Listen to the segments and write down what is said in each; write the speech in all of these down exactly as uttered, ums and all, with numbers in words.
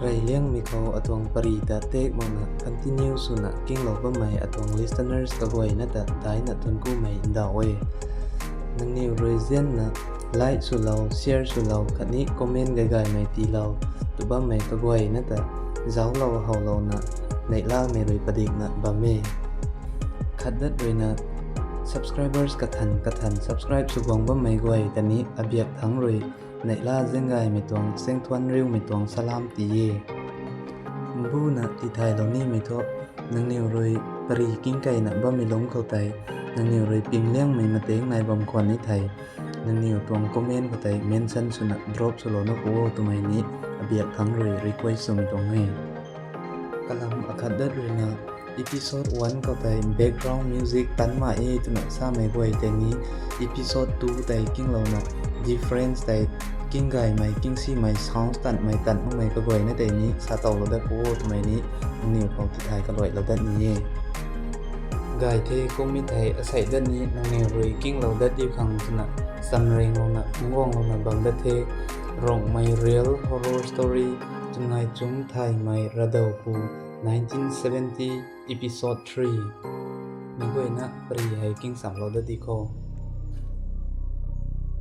Reyliangmei khou atuang pari ta tak makna continue swna kinglou bammei atuang listeners kaguayna ta daina thuankumei ndauh e. Nangniw rui zianna like swlou, share swlou khatni comment gaygaymei tiilou tw bammei kaguayna ta zauclou howlouna neihlamei rui padikna bam e. Khatdat ruina subscribers kathan kathan subscribe sw guang bammei guay ta ni abiak thangc rui neihla zaenggaymei tuang saengthuan riumei tuang salam tii e. Mbuna tithaylou nimei thu, nangniw rui pari kingkeyna bammei lungc khou tei, nangniw rui pingliangmei mateng nai bam khwan ni thei, nangniw tuang comment khou tei mention swna drop swlouna pu o twmei ni abiak thangc rui request swmei tuang e. Kalam akhat dat ruina episode one khou tei background music tan ma e twna samei guay tei ni episode two tei kinglouna difference tei kinggaymei, kingsimei, sounds tanmei, tan makmei kaguayna tei ni sa towlou dat pu o twmei ni nangniw khou tithay kaluailou dat ni e. Gay the kummei thei asei dat ni nangniw rui kinglou dat diu khang twna samrenglouna phungcguanglouna bam dat the. Rongmei Real Horror Story, Twnngaichungc Thaymei Ravdawpu, nineteen seventy, episode three. Meic guayna pari hei kingsamlou dat di kho.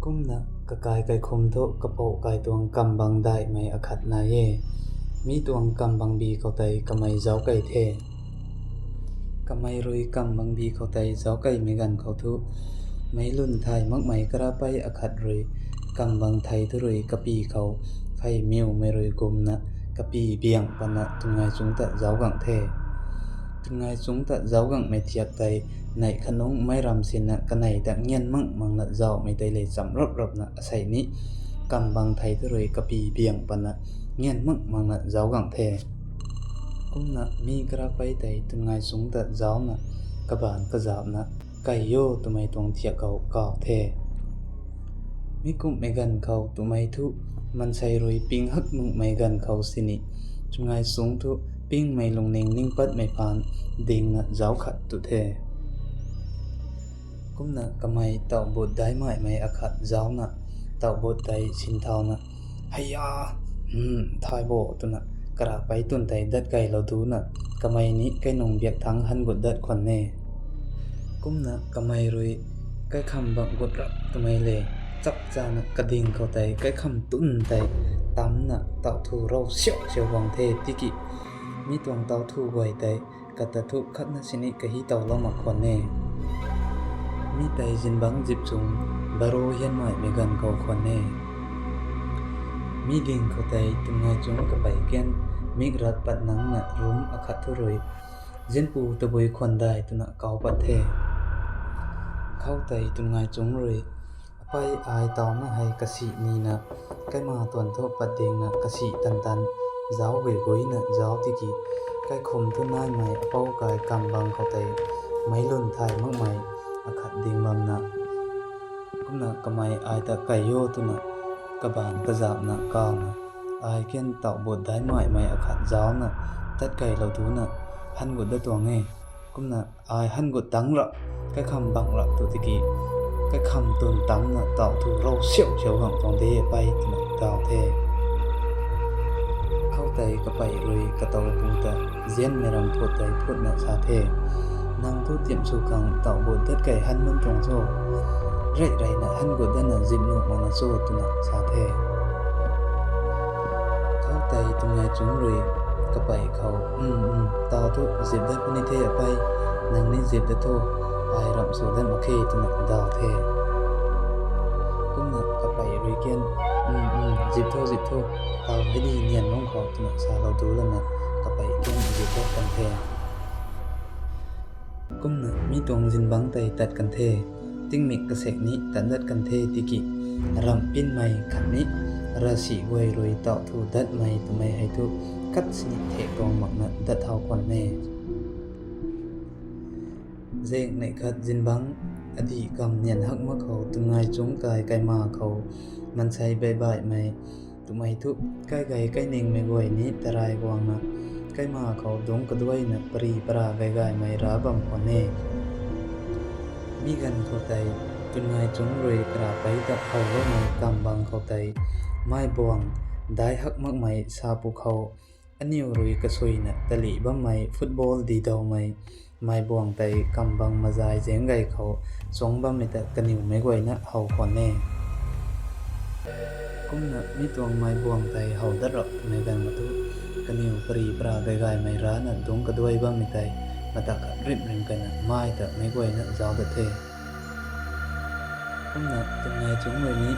Kumna kakai kaikhum thu kapou kai tuang kambang daihmei akhat nai e. Mi tuang kambangbi khou tei kamei zauckei the. Kamei rui kambangbi khou tei zauckeimei ganv khou thu, meic lwn thay makmei karapei akhat rui kambang thei thu rui kapy khou pheymiwmei rui gumna kapy biang pana Twnngaichungc ta zauc gang the. Twnngaichungc ta zauc gangmei thiak tei neih khatnungc meic ram sinna kanei ta ngian mak makna zauhmei tei le cham rap rapna asei ni kambang thei thu rui kapy biang pana ngian mak makna zauc gang the. Kumna mi karapei tei Twnngaichungc ta zaucna kabaanc kazapna kai o twmei tuang thiak khou kau the. Mi kumhmei ganv khou twmei thu maansei rui ping hak nuhmei ganv khou sini Twnngaichungc thu pingmei lungning ning patmei phaan dingna zauc khat tu the. Kumna kamei tauhbut daimaihmei akhat zaucna tauhbut tei sinthauna, Hei a, hmm, thay bo, twna karapei twn tei dat keylou duna kamei ni kainung biak thangc han gut dat khwan e. Kumna kamei rui kaikham bang gut rap twmei le chapchana kading khou tei kaikham twn tei tamcna tauhthu rou siau siau guang the tiki mi tuang tauhthu guay tei kata thu khatna sini kahi towlou mak khwan e. Mi tei zingbangc zip chung baro hianmaihmei ganv khou khwan e. Mi ding khou tei Twnngaichungc kapei kan mik rat pat nangcna room akhat thu rui zinpu tabui khwan dai twna kau pat the. Khoutei Twnngaichungc rui apei ai tawna hei kasi nina kaima tuan thu pat dingna kasi tan tan zauc gui guina zauc tiki kaikhum thu naimei apou kai kambang khou tei meic lwn thay makmei akhat ding bamna. Kumna kamei ai ta kai o twna kabaanc kazapna kauna ai kan tauhbut daimaihmei akhat zaucna tat keylou duna han gut dat tuang e. Kumna ai han gut tangc rap, kaikham bang rap tu tiki kaikham twn tamcna tauhthu rou siau siau gang tuang de apei twna daw the. Khoutei kapei rui katoupu ta zianmei ram phut tei phutna sa the. Nang thu tiam sw khang tauhbut dat kei han nunc tuang cho? Rey reyna han gut datna zip nuh makna cho? Twna sa the. Khoutei Twnngaichungc rui kapei khou, Um, um, taw thu zip dat puni the apei, nang ni zip dat tho, ai ramh sw dat mak khe, twna daw the. Kumna kapei rui kan, Um, um, zip tho, zip tho, taw hei di nian lungc khou, twna salou du lana kapei kan zip dat kan the. Kumna mi tuang zingbangc tei tat kan the. Tingmik kasek ni tat dat kan the tiki ramh pinmei khatni ravsic guay rui tauhthu datmei twmei hei thu kat sini thek tuang makna dat thau khwan e. Zek neih khat zingbangc adih kam nian hak mak khou Twnngaichungc kai kaima khou maansei beibaihmei twmei thu kaigay kainingmei guay ni tarai guangna kaima khou dungc kaduaina pari para gaygaymei ra bam khwan e. Mi ganv khou tei Twnngaichungc rui karapei ta howloumei kambang khou tei mei buang Dai hak makmei sa pwkhou, aniw rui kasuina talih bammei football di dawmei meibuang tei kambang mazai zaeng gay khou chuang bammei ta kaniw meic guayna how khwan e. Kumna mi tuang meibuang tei how dat rap twmei ganv khou thu, kaniw pari para gay gaymei rana dungc kaduai bammei tei matak khat rimh rimh kayna mai ta meic guayna zauc dat the. Kumna twmei chungc rui ni,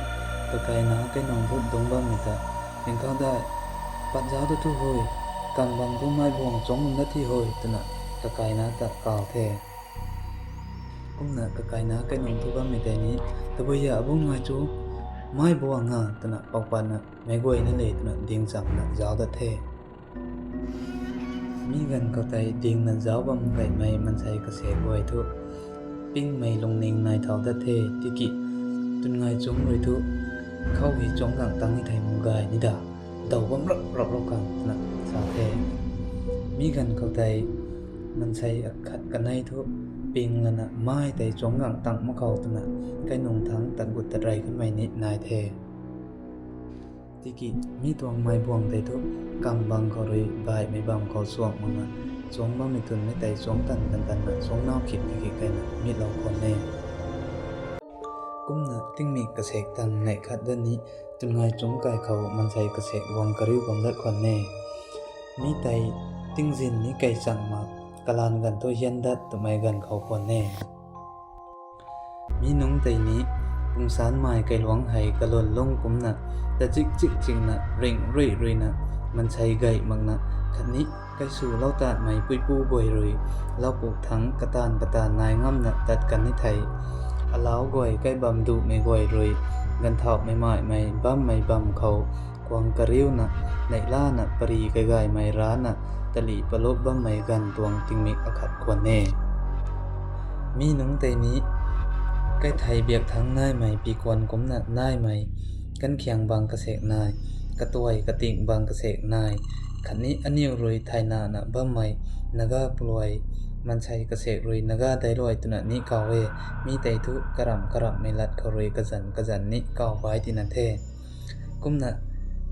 kakaina kainung thu dungc bammei ta, Tingkauh dai, pat zauc dat thu hui, kambang thu meibuang chuang lum dat thi hui, twna kakaina ta kaw the. Kumna kakaina kainung thu bammei tei ni, Tabui a, abungc ngai chu meibuang a, twna paupatna meic guayna le twna ding chamna zauc dat the. Mi ganv khou tei dingna zauc bam gaymei maansei kasek guay thu pingmei lungning nai thau dat the. Tiki twna ngai chungc rui thu, Khou hei chuang gang tang ni thei mu gay ni da, daw bam rap rap rap khang, twna sa the. Mi ganv khou tei maansei akhat kanei thu ping lana mai tei chuang gang tang mak khou twna kainung thangc tat gut tat rey kanmei ni nai the. Tiki mi tuang meibuang tei thu kambang khou rui baihmei bam khou suang makna chuang bammei twnmei tei chuang tan tan tanna chuang nau khit khit kayna mitlou khwan e. Kumna tingmik kasek tang neih khat dat ni, twna ngai chungc kai khou maansei kasek guang kariu bam dat khwan e. Mi tei tingzin ni kei chang mak, kalan ganv thu hian dat twmei ganv khou khwan e. Mi nungc tei ni pungsanmei kailuangc hei kalun lungc kumcna, tazik chik chikna ringh ruih ruina maansei gay makna, khatni kaiswlou tatmei puipu guay rui laupuk thangc kataanv kataanv nai ngamna tat kan ni thei, alau guay kai bam duhmei guay rui ganvthauhmei maihmei bammei bam khou kuang kariuna, neihlana pari kaigaymei rana talih palup bammei ganv tuang tingmik akhat khwan e. Mi nungc tei ni kaithei biak thangc naimei pikuan kumcna naimei, kankhiang bang kasek nai, katuai kating bang kasek nai, khatni aniw rui thaynana bammei Naga puluai, maansei kasek rui Naga dailuai twna ni kaw e. Mi tei thu karamh karamhmei lat khou rui kazanc kazanc ni kaw bai tina the. Kumna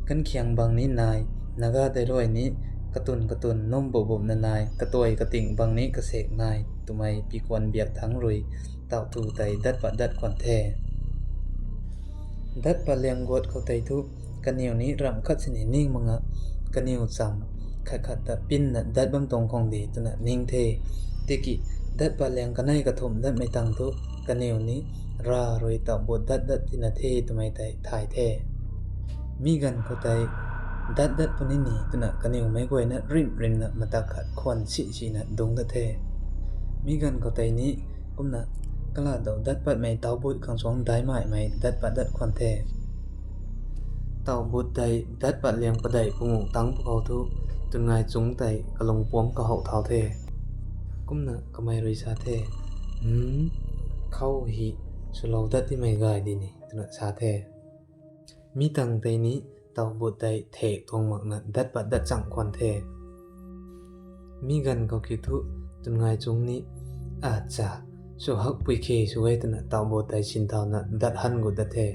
kankhiang bang ni nai, Naga dailuai ni katwn katwn num bup bupna nai, katuai kating bang ni kasek nai twmei pikuan biak thangc rui tauh tu tei dat pat dat khwan the. Dat pat liang guat khou tei thu kaniw ni ramh khat sini ning makna, kaniw cham khat khat ta pinna dat bam tuang khang de twna ning the. Tiki dat pat liang kanei kathumh datmei tang thu kaniw ni ra rui tauh but dat dat tina the twmei tei thay the. Mi ganv khou tei dat dat puni ni twna kaniw meic guayna rimh rimhna matak khat khwan si sina dungc dat the. Mi ganv khou tei ni kumna kala dou dat patmei tauh but khang suang daimaimei dat pat dat khwan the. Tauh but tei dat pat liang padeih pungu tangc pwkhou thu twna ngai chungc tei kalung puamc kahouh thau the. Kumna kamei rui sa the, Khou hei swlou dat timei gay di ni, twna sa the. Mi tang tei ni tauh but tei thek tuang makna dat pat dat chang khwan the. Mi ganv khou kiu thu twna ngai chungc ni, Acha, sw hakpui khe sw e, twna tauh but tei sinthauna dat han gut dat the.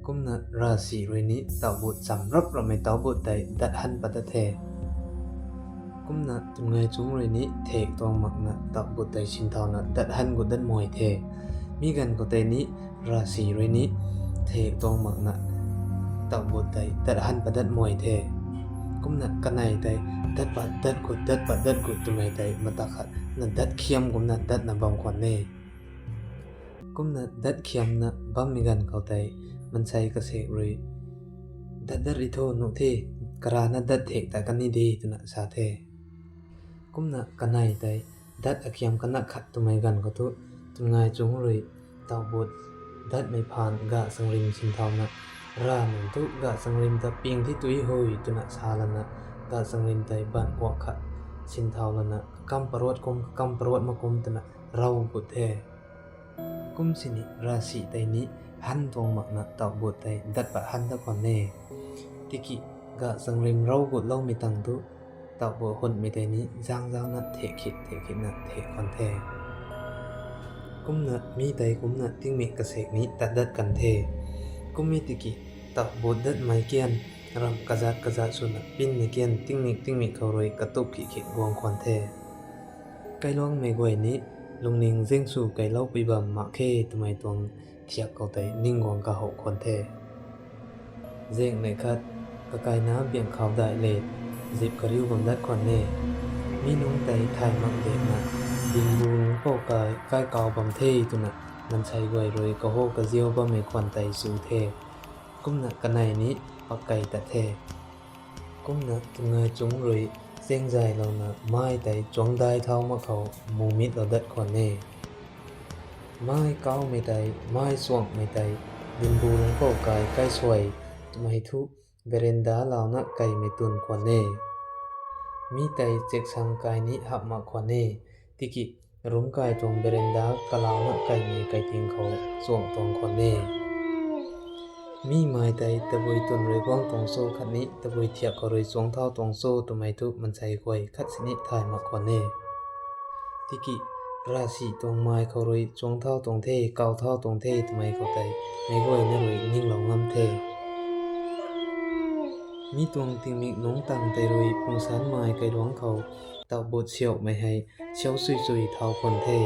Kumna ravsic rui ni tauh but cham rap rapmei tauh but tei dat han pat dat the. Kumna twna ngai chungc rui ni thek tuang makna tauh but tei sinthauna dat han gut dat muay the. Mi ganv khou tei ni ravsic rui ni thek tuang makna tauh but tei dat han pat dat muay the. Kumna kanei tei dat pat dat gut, dat pat dat gut twmei tei matak khat na dat khiam kumna datna bam khwan e. Kumna dat khiamna bammei ganv khou tei maansei kasek rui, Dat dat ri thu nuh the, karana dat thek ta kan ni de, twna sa the. Kumna kanei tei dat akhiam kana khat twmei ganv khou thu twna ngai chungc rui tauh but datmei phaan gah changrim sinthauna, Ra nunc thu gah changrim ta ping thi tui hui, twna sa lana gah changrim tei banh kuak khat sinthau lana kakam paruat kum, kakam paruat mak kum twna rau gut the. Kum sini ravsic tei ni han tuang makna tauh but tei dat pat han dat khwan e. Tiki gah changrim rau gutloumei tang thu tauh but hunhmei tei ni zang zangna thek khit thek khitna thek khwan the. Kumna mi tei kumna tingmik kasek ni tat dat kan the. Kum e tiki Tau but datmei kian, ramh kazat kazat swna pinmei kian tingmik tingmik khou rui katup khik khik guang khwan the. Kailuangmei guay ni lungning zaeng sw kailoupui bam mak khe twmei tuang thiak khou tei ning guang kahou khwan the. Zaengnei khat, kakaina biang khou daih le, zip kariu bam dat khwan e. Mi nungc tei thay mak dena, dinbu nungc pou kai, kai kau bam the twna, mansei guay rui kaho kaziau bammei khwan tei chu the. Kumna kanei ni pak kei tat the. Kumna twna chung rui chengzaylouna mai tei chuangcdai thau mak khou mumitlou dat khwan e. Mai kaumei tei, mai chuangmei tei, dinbu lungc pou kai kaisuai twmei thu veranda launa kaimei twn khwan e. Mi tei cheksang kai ni hap mak khwan e, tiki rungc kai tuang veranda kalauna kaimei kaiting khou chuang tuang khwan e. Mi mai tei tabui twn rui guang tuang cho khatni tabui thiak khou rui chuang thau tuang cho twmei thu mansei guay khat sini thay mak khwan e. Tiki ravsic tuang mai khou rui chuang thau tuang the, kau thau tuang the twmei khou tei meic guayna rui ninglou ngam the. Mi tuang tingmik nungc tang tei rui pungsan mai kailuangc khou tau but siaumei hei siau sui sui thau khwan the.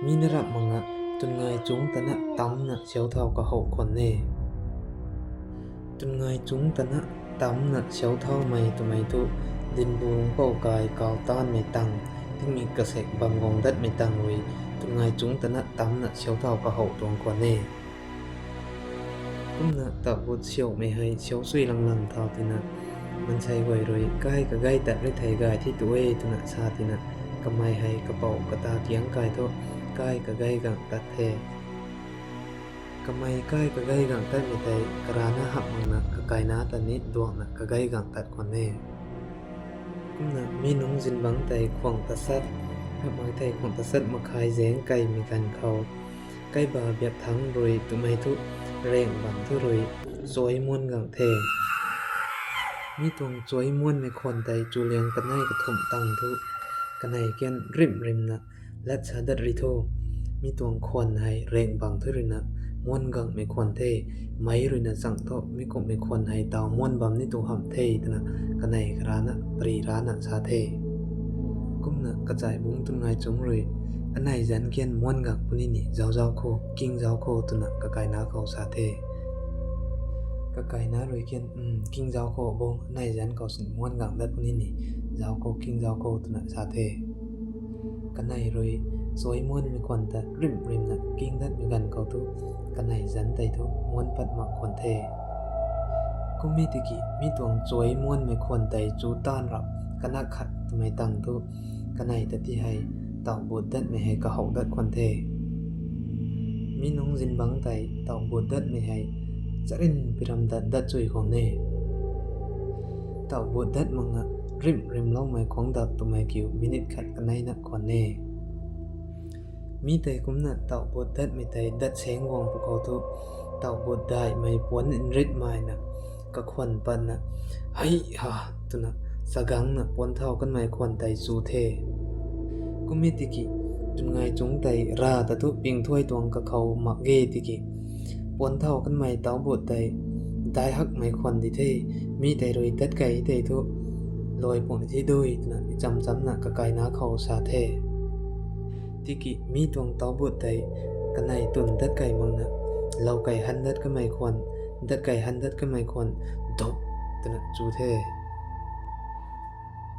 Mi na rap mak na, twn ngai chung tana tamna siau thau kahou khwan e. Twn ngai chung tana tamna siau thaumei twmei thu, dinbu lungc pou kai kau tanmei tang, tingmik kasek bam guang datmei tang rui, twn ngai chung tana tamna siau thau kahou tuang khwan e. Kumna tau but siaumei hei siau sui lang lang thau tina, mansei guay rui kai kagei tat ri thei gay thi tu e twna sa tina, kamei hei kapou kata kiang kai thu kai kagei gang tat the. Kamei kai kagei gang tatmei tei karana hap mak na kakaina ta ni duangna kagei gang tat khwan e. Kumna mi nungc zingbangc tei khwang tasat, hap mak thei khwang tasat makhai zaeng kaimei ganv khou, kaiba biak thangc rui twmei thu, reng bam thu rui, chuai muan gang the. Mi tuang chuai muanmei khwan tei chuliang kanei kathumh tang thu, kanei kian rimh rimhna lat sa dat ri thu, mi tuang khwan hei reng bam thu ruina muan gangmei khwan the, meic ruina chang thu mi kumhmei khwan hei tau muan bam ni tu hamh the twna kanei karana pari rana sa the. Kumna kachai bungc twn ngai chung rui, anei zanc kian muan gang puni ni, zauc zauc khou, king zauc khou twna kakaina khou sa the. Kakaina rui kian, king zauc khou bung, anei zanc khou sin muan gang dat puni ni, zauc khou, king zauc khou twna sa the. Kanei rui, chuai muanmei khwan ta rimh rimhna king datmei ganv khou thu, kanei zanc tei thu muan pat mak khwan the. Kum e tiki mi tuang chuai muanmei khwan tei chu taanv rap, kana khat twmei tang thu, kanei ta ti hei, tau but datmei hei kahou dat khwan the. Mi nungc zingbangc tei tau but datmei hei, charin piram dat dat chui khwan e. Tau but dat makna rimh rimhloumei khuang dak twmei kiu minute khat kaneina khwan e. Mi tei kumna tau but datmei tei dat seng guang pwkhou thu, tau but daihmei puanc nritmei na, kakhwan patna, hei ha, twna, chagangna puanc thau kanmei khwan tei chu the. Kum e tiki, twn ngai chung tei ra ta thu ping thuay tuang kakhou mak ge tiki, puanc thau kanmei tau but tei, dai hakmei khwan di the, mi tei rui dat kei tei thu, luai puang thi dui twna, cham chamna kakaina khou sa the. Tiki mi tuang tau but tei, kanei twn dat kei makna, lou kei han dat kamei khwan, dat kei han dat kamei khwan, dop, twna chu the.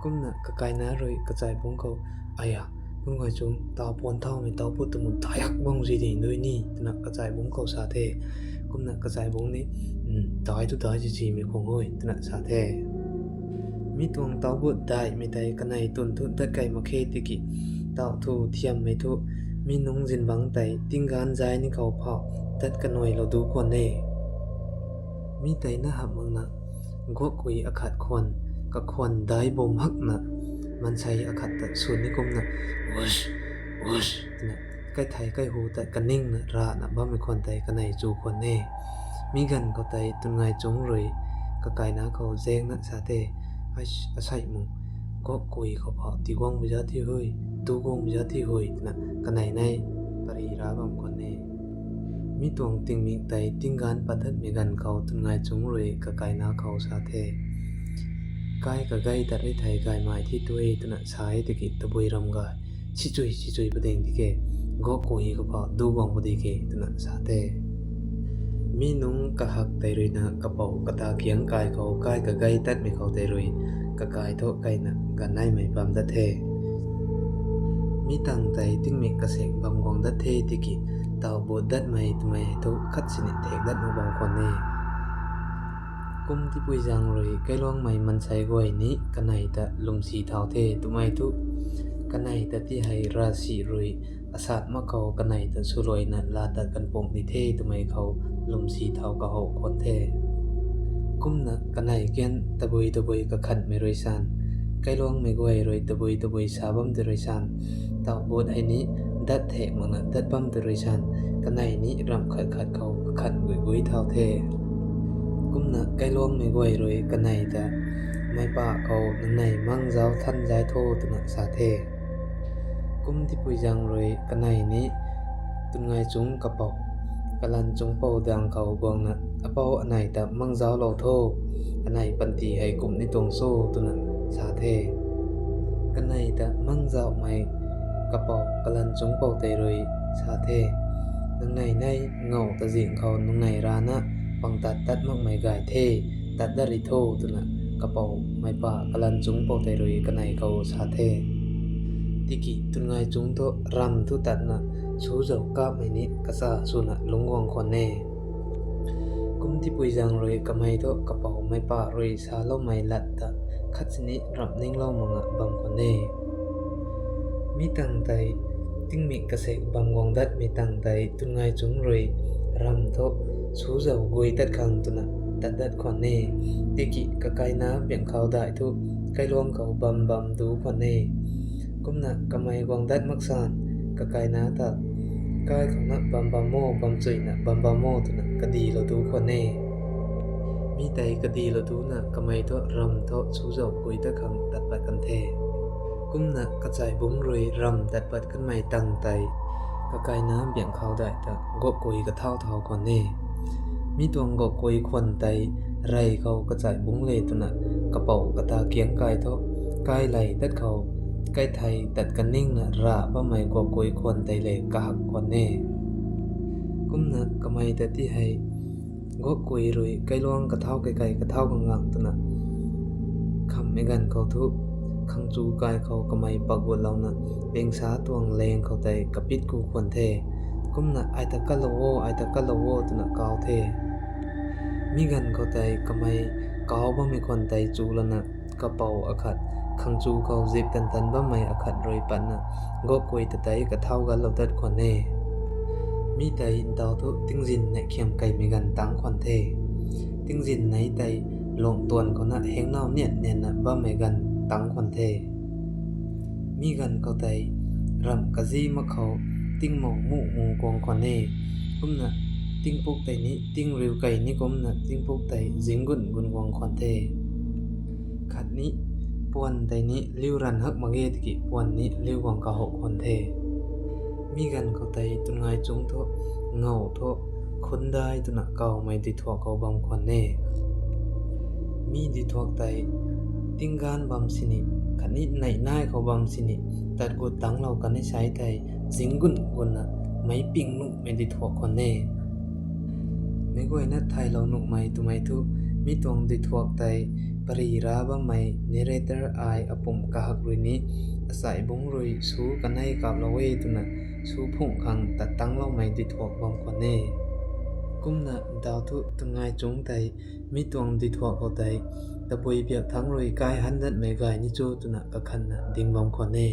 Kumna kakaina rui kachai bungc khou, aya, kum ngai chung tau puanc thaumei tau but twmei dai hak bang zi di dui ni, twna kachai bungc khou sa the. Kumna kachai bungc ni, dai tu dai zi zimei khwan e, twna sa the. Mi tuang tau but daihmei tei kanei twn thu dat kei mak khe tiki, tau thu thiammei thu, mi nungc zingbangc tei tingganv zai ni khou phau, dat kanuailou du khwan e. Mi tei na hamh makna, guak kui akhat khwan, kakhwan dai bum hakna, maansei akhat ta swn ni kumna, wush, wush, twna, kaithei kaihu ta kaningna rana bammei khwan tei kanei chu khwan e. Mi ganv khou tei twn ngai chung rui, kakaina khou zaengna sa the, ai, asei mu, guak kui khou phau tiguangmei za thi hui, tu guangmei za thi hui, twna kanei nei, pari ra bam khwan e. Mi tuang tingmik tei tingganv pat datmei ganv khou Twnngai Chungc rui kakaina khou sa the, kai kagei tat ri thei gaymei thi tu e twna sa e tiki tabui ram gay, sichui sichui pading di ke, gakui kapha du guang padi ke twna sa the. Mi nungc kahak tei ruina kapou kata kiang kai khou kai kagei tatmei khou tei rui kakai thu kaina ganv naimei bam dat the. Mi tangv tei tingmik kasek bam guang dat the tiki, taw but datmei twmei thu khat sini thek dat mak bam khwan e. Kum tipui zaeng rui kailuangmei mansei guay ni kanei ta lwmsi thau the twmei thu, kanei ta ti hei ravsic rui asat mak khou kanei ta swluaina laa tat kan pung di the twmei khou lwmsi thau kahow khwan the. Kumna kanei kan tabui tabui kakhanhmei rui san, kailuangmei guay rui tabui tabui sa bam tei rui san, taw but hei ni dat thek makna dat bam tei rui san, kanei ni ramh khat khat khou kakhan gui gui thau the. Kumna kailuangmei guay rui kanei ta, meic pa khou nangnei mang zauc than zai tho twna sa the. Kum tipui zaeng rui kanei ni Twnngai Chungc kapou, Kalan Chungc pou daeng khou guangna, apou anei ta mang zauclou tho, anei panty hei kum ni tuang cho twna sa the. Kanei ta mang zauhmei kapou Kalan Chungc pou tei rui sa the, nangnei nei ngow ta zing khou nangnei rana pang tat tat makmei gay the, tat dat ri tho twna kapou meic pa Kalan Chungc pou tei rui kanei khou sa the. Tiki Twnngai Chungc thu ramv thu tatna su zauc kapmei ni kacha swna lungc guang khwan e. Kum tipui zaeng rui kamei thu kapou meic pa rui saloumei lat ta khat sini ramh ninglou makna bam khwan e. Mi tangv tei, tingmik kasek bam guang datmei tangv tei Twnngai Chungc rui ramv thu su zauc gui tat khang twna tat dat khwan e. Tiki kakaina biangkhou dai thu kailuang khou bam bam du khwan e. Kumna kamei guang dat mak san, kakaina ta, kai khouna bam bam o, bam chuina bam bam o twna kadilou du khwan e. Mi tei kadilou duna kamei thu ramv thu su zauc gui tat khang tat pat kan the. Kumna kachai bungc rui ramv tat pat kanmei tangv tei, kakaina biangkhou dai ta gakui kathau thau khwan e. Mi tuang gakui khwan tei rey khou kachai bungc le twna kapou kata kiang kai thu, kai lay tat khou, kai thei tat kaningna ra bammei gakui khwan tei le kahak khwan e. Kumna kamei ta ti hei, gakui rui kailuang kathau kaikei kathau kangang twna khamhmei ganv khou thu, khangchu kai khou kamei pakgutlouna, pingsa tuang leng khou tei kapit ku khwan the. Kumna ai ta kalou o, ai ta kalou o twna kau the. Mi ganv khou tei kamei kau bammei khwan tei chu lana, kapou akhat, khangchu khou zip tan tan bammei akhat rui patna, gakui ta tei kathau gatlou tat khwan e. Mi tei ntaw thu tingzin nei khiam keimei ganv tangc khwan the. Tingzin nei tei luang tuan khouna hengnaw nian nianna bammei ganv tangc khwan the. Mi ganv khou tei ramh kazi mak khou tingmou mu mu guang khwan e. Kumna tingpuk tei ni tingriu kei ni kumna tingpuk tei zing gun gun guang khwan the. Khatni puan tei ni liu ranv hak mak ge tiki puan ni liu guang kahou khwan the. Mi ganv khou tei Twnngai Chungc thu, ngow thu, Khundai twna kawmei duithuak khou bam khwan e. Mi duithuak tei tingganv bam sini, khatni neih nai khou bam sini, tat gut tangclou kan e sai tei, zing gun gunna meic ping nuhmei duithuak khwan e. Meic guayna thaylou nuhmei twmei thu, mi tuang duithuak tei pary ra bammei narrator ai apumc kahak rui ni, achai bungc rui su kanei kaplou e twna, su phungh khang tat tangcloumei duithuak bam khwan e. Kumna ntaw thu Twnngai Chungc tei, mi tuang duithuak khou tei, tabui biak thangc rui kai han datmei gay ni cho twna kakhanna ding bam khwan e.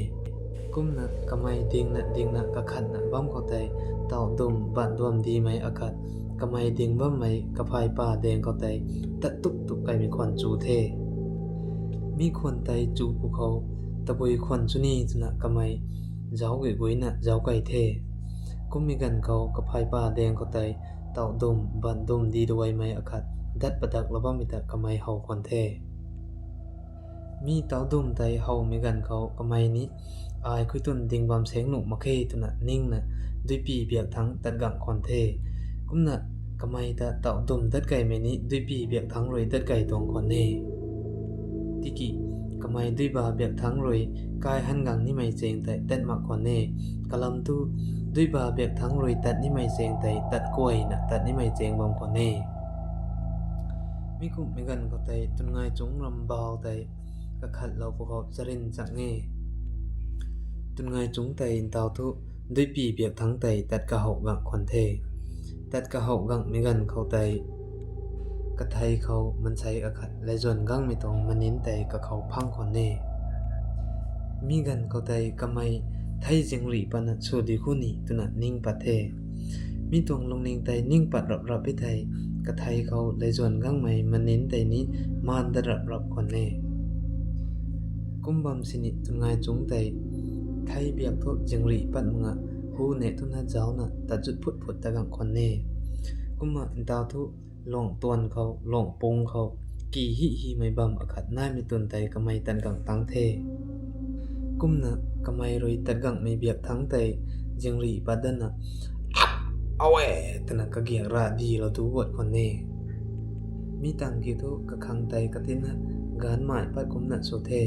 Kumna kamei dingna dingna kakhanna bam khou tei, taw dum ban duam dimei akhat, kamei ding bammei kaphay pa daeng khou tei, tat tup tup kaimei khwan chu the. Mi khwan tei chu pwkhou, tabui khwan chu ni twna kamei zauc gui guina zauc kei the. Kummei ganv khou kaphay pa daeng khou tei, taw dum ban dum di duaimei akhat, dat padaklou bammei ta kamei how khwan the. Mi taw dum tei howmei ganv khou kamei ni, ai khuitun ding bam seng nuh mak khe twna ningna, duipi biak thangc tat gang khwan the. Kumna kamei ta tauh dum dat kaimei ni duipi biak thangc rui dat kai tuang khwan e. Tiki kamei duiba biak thangc rui kai han gang nimei chaeng tei tat mak khwan e. Kalam thu duiba biak thangc rui tat nimei chaeng tei tat kuayna tat nimei chaeng bam khwan e. Mi kumhmei ganv khou tei Twnngaichungc ram bau tei kakhatlou pwkhou charyn chak e. Twnngaichungc tei ntaw thu duipi biak thangc tei tat kahouh gang khwan the. Tat kahouh gangmei ganv khou tei kathei khou mansei akhat laizuan gangmei tuang maninc tei kakhou phang khwan e. Mi ganv khou tei kamei thei zingrih patna sw di khu ni twna ning pat the. Mi tuang lungning tei ning pat rap rap e thei, kathei khou laizuan gangmei maninc tei ni maan dat rap rap khwan e. Kum bam sini Twnngaichungc tei thei biak thu zingrih pat mak nga hu ne twna zauna tat zut phut phut ta gang khwan e. Kumna ntaw thu luang tuan khou, luang pung khou, ki hi himei bam akhat naimei twn tei kamei tat gang tang the. Kumna kamei rui tat gangmei biak thangc tei zingrih pat datna, Awe! Twna kagiak ra dilou tu guat khwan e. Mi tang kiu thu kakhang tei katinna gaanvmei pat kumcna sw the.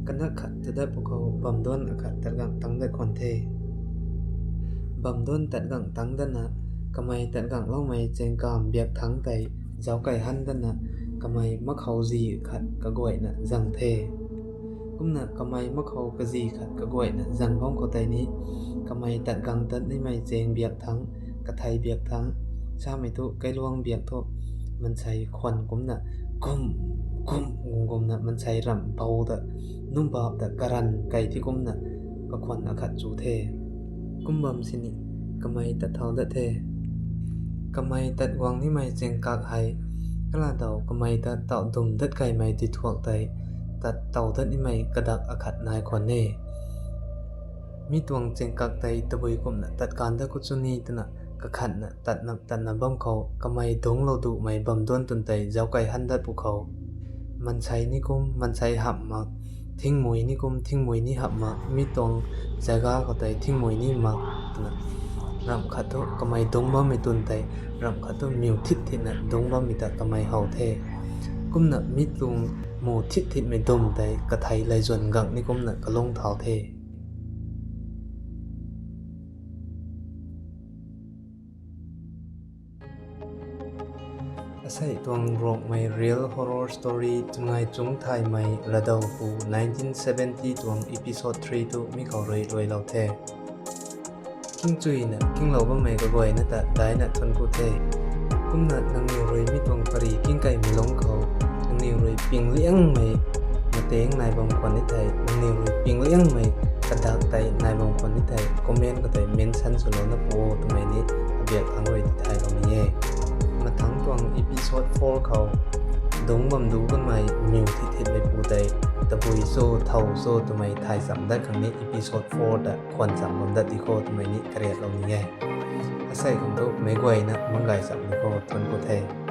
Kanak khat ta dat pwkhou bamduan akhat tat gang tang dat khwan the. Bamduan tat gang tang datna, kamei tat gangloumei chaengkamv biak thangc tei zauc kai han datna, kamei makhou zi khat kaguayna zang the. Kumna kamei makhou kazi khat kaguayna zang bam khou tei ni, kamei tat gang tat nimei chaeng biak thangc, kathei biak thangc, samei thu kailuang biak thu, mansei khwan kumcna kum, kum, gum gumna mansei ramh bou ta, numbap ta karan kai ti kumcna kakhwan akhat chu the. Kum bam sini kamei tat thau dat the. Kamei tat guang nimei chaeng kak hei, kala daw kamei ta tauh dum dat kaimei tithuak tei tat tow dat nimei kadak akhat nai khwan e. Mi tuang chaeng kak tei tabui kumna tat kan dat khou chu ni twna kakhatna tatna tatna bam khou kamei dungclou dumei bamduan twn tei zauc kai han dat pwkhou, mansei ni kum mansei hamh mak, thingmui ni kum thingmui ni hamh mak, mi tuang jaga khou tei thingmui ni mak twna, ramh khat thu kamei dungc bammei twn tei ramh khat thu miw thit thitna dungc bammei ta kamei how the. Kumna mi tuang mu thit thitmei dum tei kathei laizuan gang ni kumna kalung thau the. Asei tuang Ruangmei real horror story Twnngaichungc Thaymei Ravdou pu nineteen seventy tuang episode three tu mi khou rui ruailou the. Kingchuina kinglou bammei kaguayna ta daina thuanc ku the. Kumna nangniw rui mi tuang pary kingkaimei lungc khou nangniw rui pingliangmei mateng nai bam khwan ni thei, nangniw rui pingliangmei kadak tei nai bam khwan ni thei comment khou tei mention swlouna pu o twmei ni abiak thangc rui tithaylou ni e. Mathangc tuang episode four khou dungc bam du kanmei miw thit thitmei pu tei tabui cho thow cho twmei thay cham dat khang ni episode four ta khwan cham bam dat di kho twmei ni kariatlou ni e. Asei khang tu meic guayna manggay cham ni kho thuanc ku the.